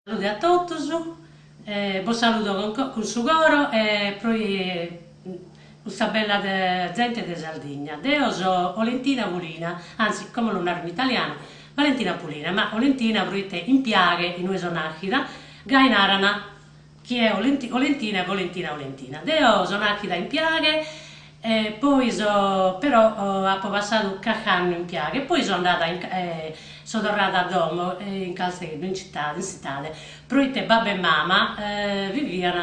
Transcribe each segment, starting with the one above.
Salude a totus, bos saludo cun su coro e pro custa bella zente de Sardigna. Deo so Olentina Pulina, anzi como lu naro in italianu, Valentina Pulina, ma Olentina proite in Piaghe, inue so nàschida, gai naran chi est Olentina, Valentina, Olentina. Deo so nàschida in Piaghe E poi so, però apo passadu carchi annu in Piaghe e poi so andada in so torrada a domo in Casteddu, in citade, in tzitade, proite babbu e mama vivian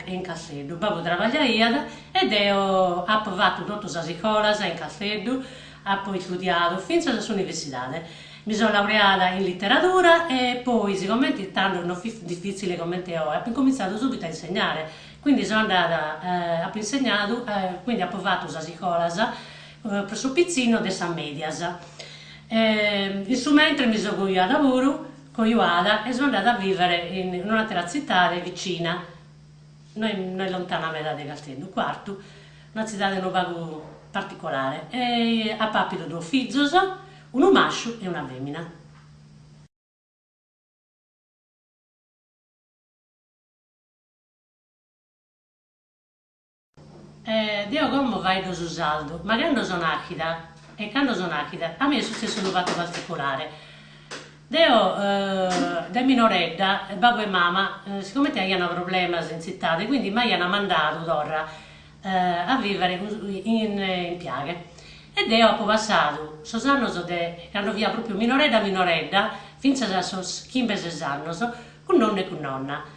in Casteddu, babbu trabagliaiat e deo apo fatu totu sas iscolas in Casteddu, apo istudiadu fintzas a s'universidade. Mi so laureada in literadura e poi, sigomente tando non fit difitzile comente oe, apo incomintzadu subitu a insegnare Quindi so andada, apo insegnadu, quindi apo fatu sas iscolas pro sos pitzinnos de sas medias. In su mentre mi so cojuada puru, cojuada, e so andada a vivere in un'atera tzitade vicina, no est lontana meda de Casteddu, Cuartu, una tzitade unu pagu particolare e apo apidu duos fizos, unu masciu e una femina. Deo como faeddo su sardu, ma cando so nàschida e cando so nàschida a mie est sutzessu unu fatu particulare. Deo dae minoredda babbu e mama sigomente aian problemas in tzitade quindi m'aian mandadu torra a vivere in Piaghe e deo apo passadu sos annos de cando fia propriu minoredda minoredda fintzas a sos chimbe ses annos cun nonnu e cun nonna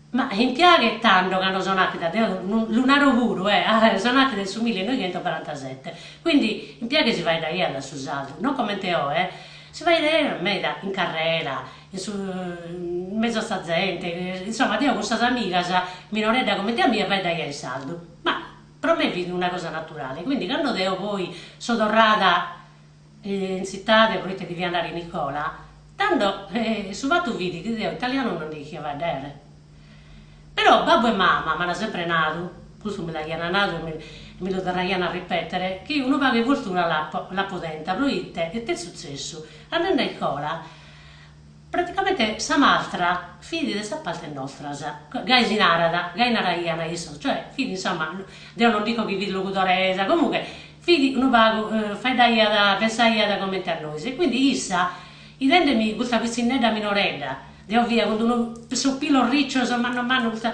Ma in Piaghe tando cando so nàchida, deo lu naro puru eh, so nàchida in su millinoighentobarantasete, quindi in Piaghe si faeddaiat su sardu, non comente oe, si faeddaiat meda in carrera, in su in mesu a sa zente, insomma deo cun sas amigas, minoredda comente a mie, faeddaia in sardu, ma pro me fit una cosa naturale, quindi cando deo poi so torrada in tzitade proite devia andare in iscola, tando su fatu fit chi deo italianu non nd'ischia faeddare. Però babbu e mama m'ana sempre nadu, custu mi l'aian nadu e mi lu torraian a ripetere, chi unu pagu 'e fortuna l'apo l'apo tenta, proite it'est sutzessu, andende a iscola praticamente sa mastra fit de sa parte nostras, gai si narat, gai naraian issos, cioè fit insomma, deo non dico chi fit logudoresa, comunque fit unu pagu faeddaiat, pensaiat comente a nois e quindi issa 'idendemi custa pitzinnedda minoredda, deo fia cun d'unu sos pilos riccios mannu mannu custa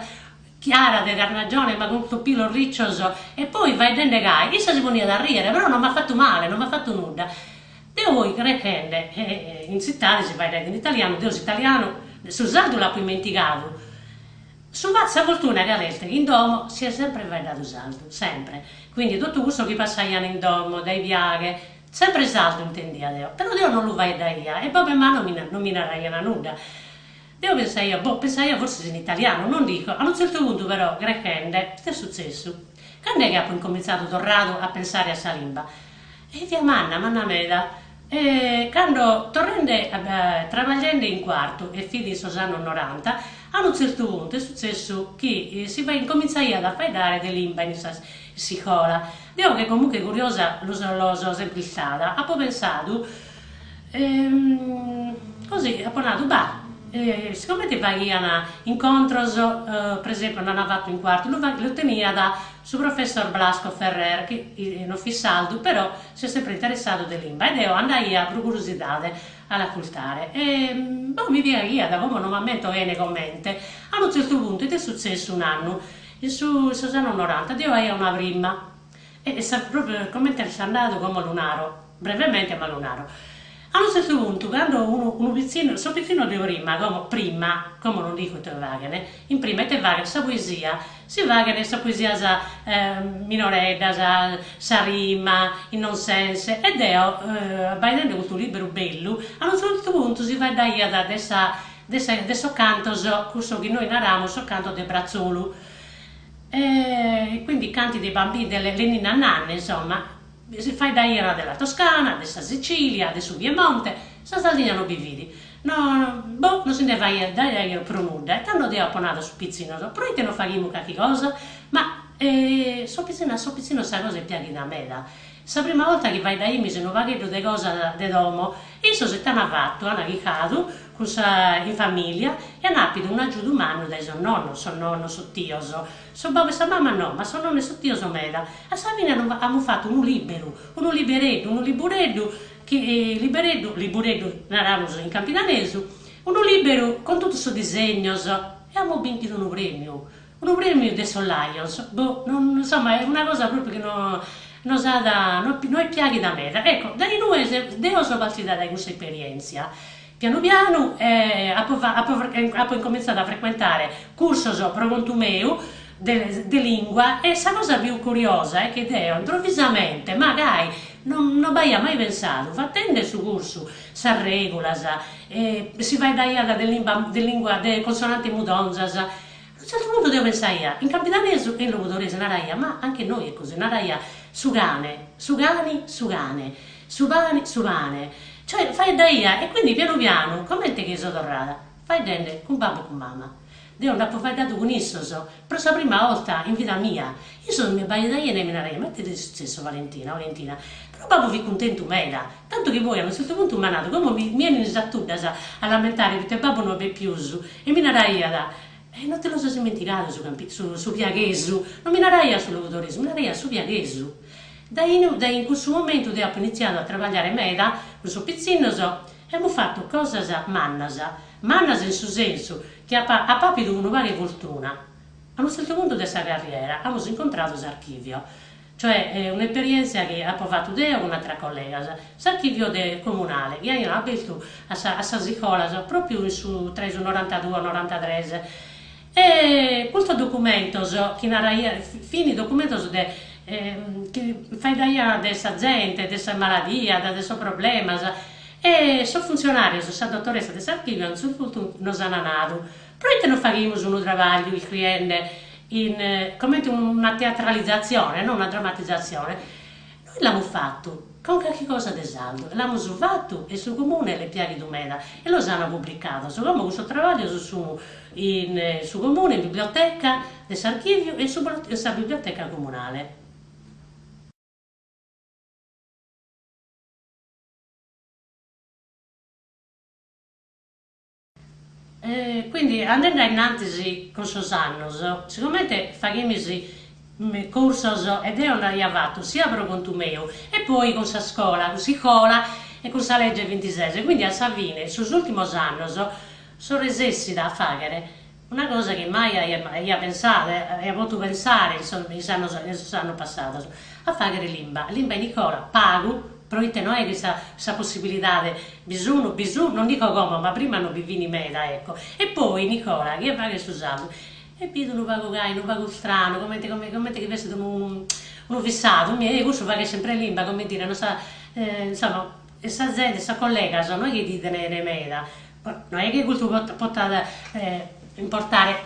chiara de carnagione ma cun sos pilos riccios e poi faeddende gai, issa si poniat a riere, però non m'at fatu male, non m'at fatu nudda. Deo poi creschende in tzitade si faeddaiat in italianu, deo s'italianu, su sardu l'apo immentigadu, su fatu sa fortuna cale est chi in domo si est sempre faeddadu sardu, sempre, quindi totu cussu chi passaian in domo, dae Piaghe, sempre sardu intendia deo, però deo non lu faeddaia e babbu e mama non mi naraian nudda. Deo pensaia, boh, pensaia forsis in italianu, non dico, a unu tzertu puntu però, creschende, it'est sutzessu? Cando est chi apo incomintzadu torradu a pensare a sa limba? E fia manna, manna meda, e cando torrende, trabagliende in Cuartu, e fit in sos annos noranta, a unu tzertu puntu est sutzessu chi si incomintzaiat a faeddare de limba in sa iscola. Deo che comunque curiosa lu so lo so sempre istada, apo pensadu, Così apo nadu, bah, sigomente faghian incontros, per esempio nd'an fatu in Cuartu, lu lu teniat su professor Blasco Ferrer, chi non fit sardu, però s'est sempre interessadu de limba, e deo andaia pro curiosidade a l'acurtare e boh mi piaghiat, como non m'ammento bene comente, a unu tzertu puntu it'est sutzessu un'annu, in su in sos annos noranta, deo aia una prima E sa propriu comente est andadu como lu naro, brevemente ma lu naro. A unu tzertu puntu cando unu unu pitzinnu, sos pitzinnos de prima, como prima, como non dico ite faghen, in prima ite faghen, sa poesia, si faghen sas poesias minoreddas, sa rima, in nonsense, e deo abbaidende custu liberu bellu, a unu tzertu puntu si faeddaiat de sa de sa de sos cantos, cussos chi nois naramus sos cantos de bratzolu E quindi canti dei bambini, delle le ninna nanne, insomma, si faeddaian de la Toscana, de sa Sicilia, de su Piemonte, sa Sardigna no bi fit, no, boh, no si nde faeddaiat pro nudda, e tando deo apo nadu a sos pitzinnos, proite no faghimus carchi cosa? Ma sos pitzinnos, a sos pitzinnos sa cosa est piaghida meda, sa prima 'olta chi faeddaimis unu pagheddu de cosas de domo, issos ite an fatu, an chircadu. cun sa in familia e an apidu un'agiudu mannu dae sos nonnos, sos nonnos, sos tios, su babbu e sa mama no, ma sos nonnos e sos tios meda. A sa fine amus fatu unu liberu, unu libereddu, unu libureddu chi libereddu, libureddu naramus in campidanesu, unu liberu cun totus sos disegnos e amus binchidu unu premiu, unu premiu de sos Lions, boh, non, insomma est una cosa propriu chi no nos at, no est piaghida meda. Ecco, dae inue deo so partida dae cussa esperientzia, pianu pianu apo apo apo incomintzadu a frecuentare cursos pro contu meu de de lingua e sa cosa pius curiosa est chi deo improvvisamente, ma gai, non non b'aia mai pensadu, fatende su cursu sas regulas, si faeddaiat de limba de lingua de consonantes mudonzas, a unu tzertu puntu deo pensaia in campidanesu e in logudoresu, naraia, ma anche noi è così, naraia su cane, su cani, su cane, su pani, su pane, cioè faeddaia e quindi pianu pianu comente chi so torrada, faeddende cun babbu e cun mama. Deo nd'apo faeddadu cun issos pro sa prima 'olta in vida mia. Issos mi abbaidaian e mi naraian, ma ite t'est sutzessu Valentina, Valentina. Però babbu fit cuntentu meda, tantu chi poi a unu tzertu puntu m'at nadu, como mi mi 'enin sas tuddas a l'ammentare proite babbu no b'est pius, e mi naraiat, e no ti lu ses ismentigadu su campi su su piaghesu, no mi naraiat su logudoresu, mi naraiat su piaghesu. Dae in dae in cussu momentu deo apo initziadu a trabagliare meda cun sos pitzinnos e amus fatu cosas mannas, mannas in su sensu chi apo apidu unu pagu 'e fortuna. A unu tzertu puntu de sa carriera amus incontradu s'archivio, cioè un'esperientzia chi apo fatu deo cun ateras collegas, s'archivio de comunale chi aian abertu a sa a sas iscolas propriu in su tra su norantaduos norantatres e custos documentos chi naraian fin documentos de chi faeddaian de sa zente, de sas maladias, de sos problemas E sos funtzionàrios, sa dotoressa de s'archìviu a unu tzertu puntu nos an nadu, proite no faghimus unu trabagliu iscriende in comente una teatralizatzione, no una drammatizatzione. Nois l'amus fatu cun carchi cosa de sardu, l'amus fatu e su comune l'est piaghidu meda e los an publicados. Como cussos trabaglios sun in su comune, in biblioteca de s'archìviu e in sa biblioteca comunale. Quindi andende a innantis cun sos annos, sigomente faghimis cursos e deo nd'aia fatu sia pro contu meu e poi cun sa scola, cun s'iscola e cun sa legge bintises, quindi a sa fine in sos ultimos annos so resessida a faghere una cosa chi mai aia pensadu, aia potu pensare in sos in annos in sos annos passados, a faghere limba, limba in iscola pagu, proite no est chi sa sa possibilidade bi sun, bi sun, non dico como, ma prima non bi fin meda, ecco, e poi in iscola chie faghet su sardu est bidu unu pagu gai, unu pagu stranu, comente comente chi fessit unu unu fissadu, mi e cussu faghet sempre limba, comente dire, non sa insomma sa zente, sos collegas no est chi ti tenene meda No est chi custu potat importare,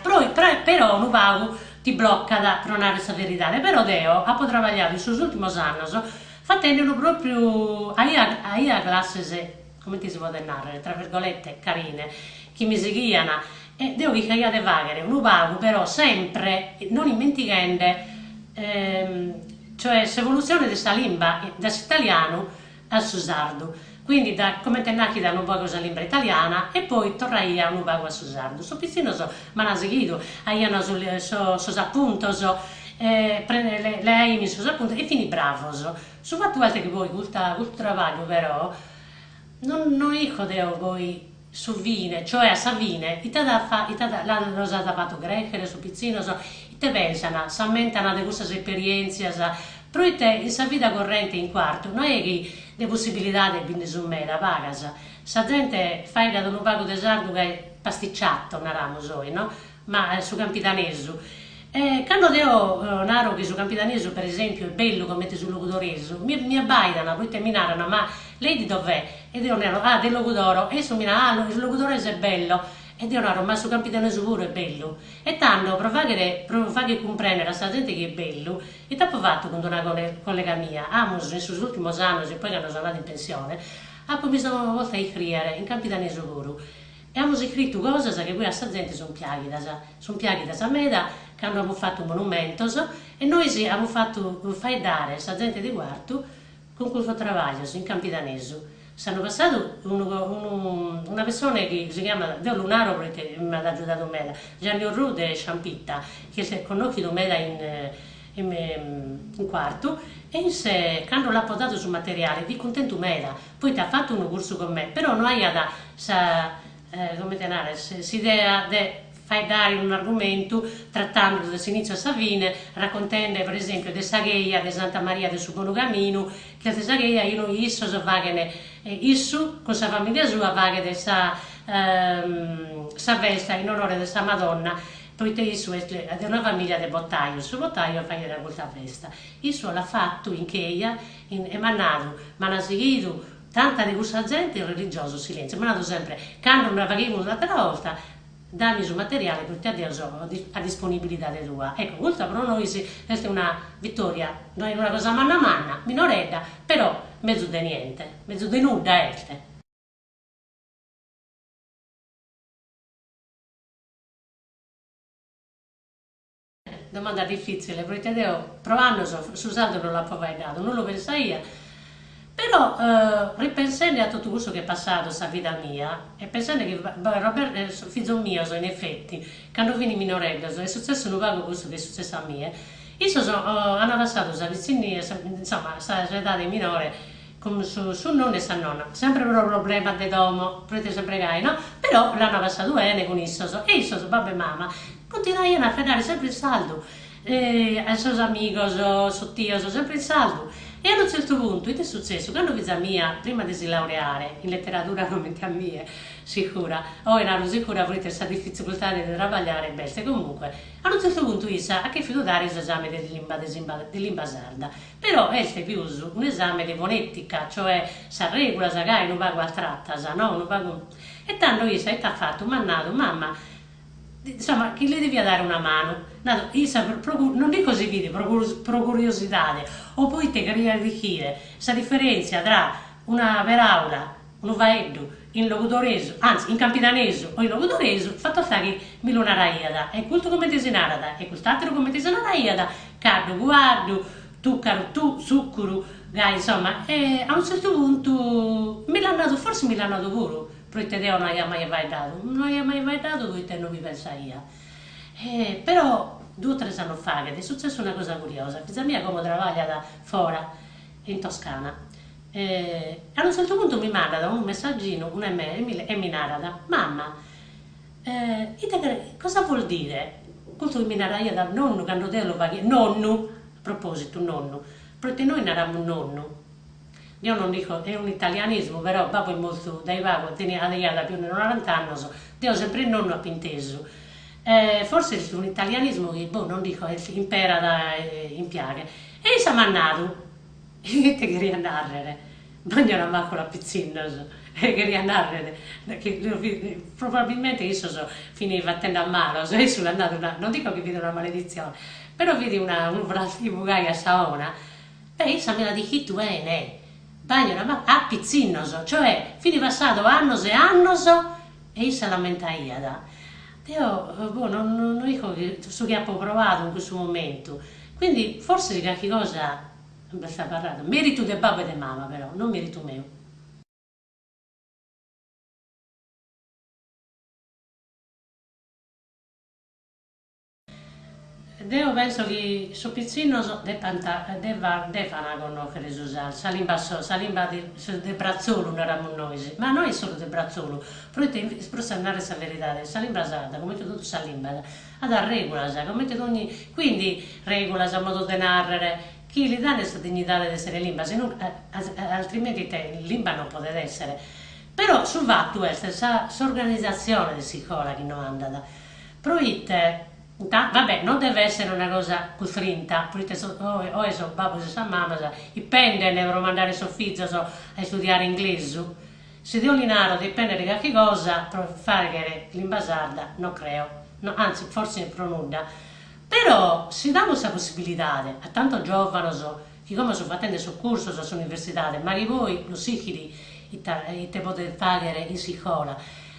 però unu pagu ti blocat, pro narrer sa veridade, però deo apo trabagliadu in sos ultimos annos fatende unu propriu, aia aia classes, comente si podet narrer, tra virgolette, carine, chi mi sighian e deo chircaia de fagher unu pagu però sempre non immentighende cioè s'evolutzione de sa limba, de s'italianu a su sardu, quindi da comente est nachida unu pagu sa limba italiana e poi torraia unu pagu a su sardu. Sos pitzinnos m'an sighidu, aian sos apuntos, leaimis sos apuntos e fin bravos. Su fatu est chi poi custa custu trabagliu però non no isco deo poi su fine, cioè a sa fine ite at a ite at los at fatu crechere sos pitzinnos, ite pensan, s'ammentan de cussas esperientzias, proite in sa vida corrente in Cuartu no est chi de possibilidades bi nde sun meda, pagas, sa zente faeddat unu pagu de sardu ca est pasticciato, naramus oi, no, ma su campidanesu E cando deo naro chi su campidanesu per esempiu est bellu comente su logudoresu, mi mi abbaidan proite mi naran ma lei di dov'è? E deo naro ah de Logudoro e issos mi naran ah su logudorese è bello e deo naro ma su campidanesu puru est bellu. E tando pro faghere pro fagher cumprendere a sa zente chi est bellu, ite apo fatu cun d'una collega mia, amus in sos ultimos annos e poi cando so andada in pensione, apo mi so posta a iscriere in campidanesu puru E amus iscritu cosas chi poi a sa zente sunt piaghidas, sunt piaghidas meda cando amus fatu monumentos e nois amus fatu faeddare sa zente de Cuartu cun custos trabaglios in campidanesu. S'annu passadu unu unu una pessone chi si chiamat, deo lu naro proite m'at agiudadu meda, Gianni Orrù de Sciampitta, chi est connochidu meda in in Cuartu, e isse cando l'apo dadu su materiale fit cuntentu meda, poite at fatu unu cursu cun me, però no aiat sa comente narrer, s'idea de faeddare un'argumentu tratandolu de s'initziu a sa fine, raccontende per esempiu de sa cheja de Santa Maria de su Bonu Caminu, chi est sa cheja inue issos faghen, issu cun sa familia sua faghet sa sa festa in onore de sa Madonna, poite issu est de una familia de botaios, sos botaios faghian custa festa. Issu l'at fatu in cheja e m'at nadu, m'an sighidu Tanta de cussa zente in religiosu silentziu, m'at nadu sempre, cando nde faghimus un'atera 'orta, dami su materiale proite deo so a disponibilidade tua. Ecco, custa pro nois est una vittoria, no est una cosa manna manna, minoredda, però mezus de niente, mezus de nudda est. Domanda difitzile, proite deo pro annos su sardu non l'apo faeddadu, non lu pensaia, però ripensende a totu cussu chi est passadu sa vida mia e pensende chi sos fizos mios in effetti cando fin minoreddos est sutzessu unu pagu cussu chi est sutzessu a mie, issos an passadu sa pitzinnia, insomma sa edade minore cun su su nonnu e sa nonna, sempre pro problemas de domo, proite sempre gai no, però l'an passadu 'ene cun issos e issos, babbu e mama, continuaian a faeddare sempre in sardu, a sos amigos, sos tios, sempre in sardu. E a unu tzertu puntu ite est sutzessu, cando fiza mia, prima de si laureare in letteratura comente a mie, sicura, oe naro sicura proite sa difficultade de trabagliare b'est, comunque, a unu tzertu puntu issa at cheffidu dare s'esame de limba de limba sarda Però est pius un'esame de fonetica, cioè sas regulas gai unu pagu astratas, no, unu pagu. E tando issa ite at fatu, m'at nadu, mamma, insomma, chi li devia dare una manu, nadu, issa pro non dico si fit pro pro curiosidade o poite cheriat ischire sa differentzia tra una peraula, unu faeddu in logudoresu, anzi in campidanesu o in logudoresu, fatu sta chi mi lu naraiat, e custu comente si narat e cust'ateru comente si naraiat, caddu cuaddu, tuccaru tu, tzuccuru, gai insomma, e a unu tzertu puntu mi l'at nadu, forsis mi l'at nadu puru, proite deo no aia mai faeddadu, no aia mai faeddadu proite non bi pensaia. Però duos o tres annos faghet est sutzessu una cosa curiosa, fiza mia como trabagliat fora, in Toscana, E a unu tzertu puntu mi mandat unu messagginu, una email, e mi narat, Mamma, ite cheret, cosa vuol dire custu chi mi naraiat nonnu cando deo lu faghia, nonnu, a propositu nonnu, proite nois naramus nonnu, deo non dico, est un'italianismu, però babbu est mortu dae pagu, teniat aiat pius de norant'annos, deo sempre nonnu apo intesu, forsis est un'italianismu chi, boh, non dico, est imperat in Piaghe, e issa m'at nadu Ite cheriat nàrrere? Bagnora macula pitzinnos. Cheriat nàrrere chi probabilmente issos fin fatende a malos e issu l'at nadu una, non dico chi fit una maleditzione, però fit una unu frastimu gai a sa 'ona. Beh, issa mi l'at iscritu 'ene, bagnora macula a pitzinnos, cioè fin passados annos e annos e issa l'ammentaiat. Deo, boh, non non isco su chi apo proadu in cussu momentu, quindi forsis carchi cosa B'est abarradu. Meritu de babbu e de mama però, non meritu meu. Deo penso chi sos pitzinnos depant devan connòchere su sardu, sa limba sa limba de de bratzolu naramus nois, ma no est solu de bratzolu, proite pro sa narrer sa veridade sa limba sarda, comente totu sas limbas, at regulas, comente dogni, quindi regulas, modos de narrer, chi li dan sa dignidade de essere limba, si no altrimenti ite limba non podet essere. Però su fatu est sa s'organizatzione de s'iscola chi no andat, proite va bè non devet essere una cosa custrinta, proite oe oe sos babbos e sas mamas ipenden pro mandare sos fizos a istudiare inglesu, Si deo li naro de ipendere carchi cosa pro fagher limba sarda no creo, no, anzi forsis pro nudda, però si damus sa possibilidade a tantos giovanos chi como sun fatende sos cursos a s'universidade ma chi poi no s'ischit ita ite podet fagher in s'iscola,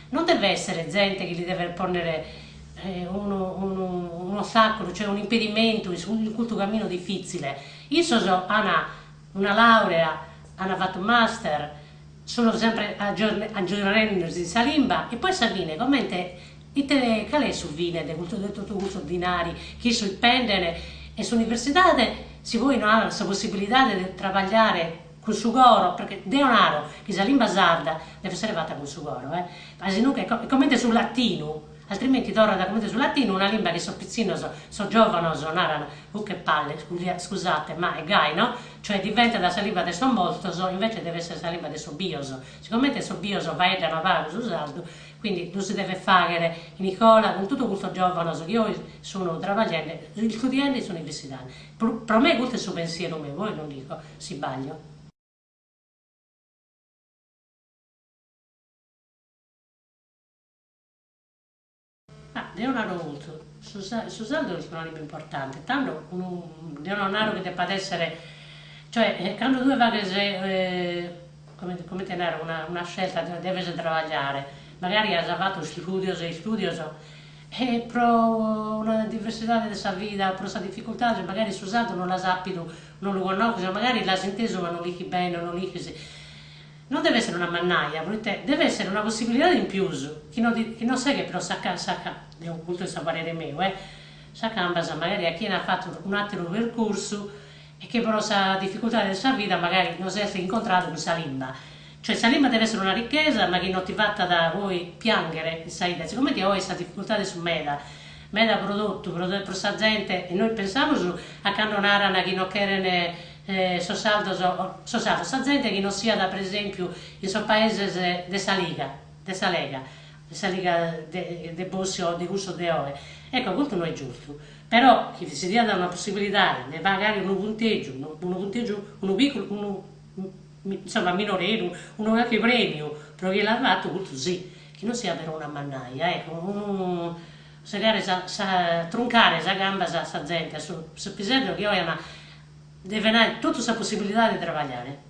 non devet essere zente chi li devet ponnere unu unu un'ostaculu, cioè un'impedimentu in custu caminu difitzile, issos an una laurea, an fatu master. Sono sempre agiornendosi in sa limba e poi a sa fine comente ite cale est su fine de custu de totu custos dinari chi issos ispenden in s'universidade si poi no an sa possibilidade de trabagliare cun su coro perché deo naro chi sa limba sarda devet essere fata cun su coro eh ma si nunca est comente su latinu Altrimenti torrat comente su latinu, una limba chi sos pitzinnos, sos giòvanos naran, uh che palle, scusate, ma est gai, no? Cioè diventat sa limba de sos mortos, invece devet essere sa limba de sos bios. Sigomente sos bios faeddan pagu su sardu, quindi lu si devet fàghere in iscola cun totu custos giòvanos chi oe sun trabagliende, istudiende in s'universidade. Pro me custu est su pensieru meu, poi non dico si isbaglio. Ma deo naro custu, su su sardu est una limba importante, tando unu deo non naro chi depat essere, cioè cando tue faghes comente comente naro una una scelta deves trabagliare, magari as fatu istudios e istudios e pro una diversidade de sa vida, pro sa dificultade magari su sardu non l'as apidu, non lu connosches o magari l'as intesu ma non l'ischis bene o non l'ischis Non devet essere una mannaia, proite devet essere una possibilidade in pius, chi no ti chi no seghet però sa sa deo custu est su parere meu eh, sa cambas magari a chie at fatu un'ateru percursu e chi pro sa dificultade de sa vida magari no s'est incontradu cun sa limba. Cioè sa limba devet essere una richesa ma chi no ti fatat poi pianghere in sa 'ida, sigomente oe sas dificultades sun meda, meda pro totu, pro pro sa zente e nois pensamus a cando naran chi no cheren sos sardos, sos sardos, sa zente chi non siat per esèmpiu in sos paeses de sa Liga, de sa Lega, de sa Liga de de Bossi o de cussos de oe. Ecco, custu no est giustu. Però chi si diat una possibilidade de pagare unu puntègiu, unu puntègiu, unu pìculu, unu insomma minoreddu, unu carchi prèmiu pro chie l'at fatu, custu si. Chi non siat però una mannaia, ecco, unu segare sa sa truncare sa cambas a sa zente, a su piseddu chi oe an Deven aer totu sa possibilidade de trabagliare.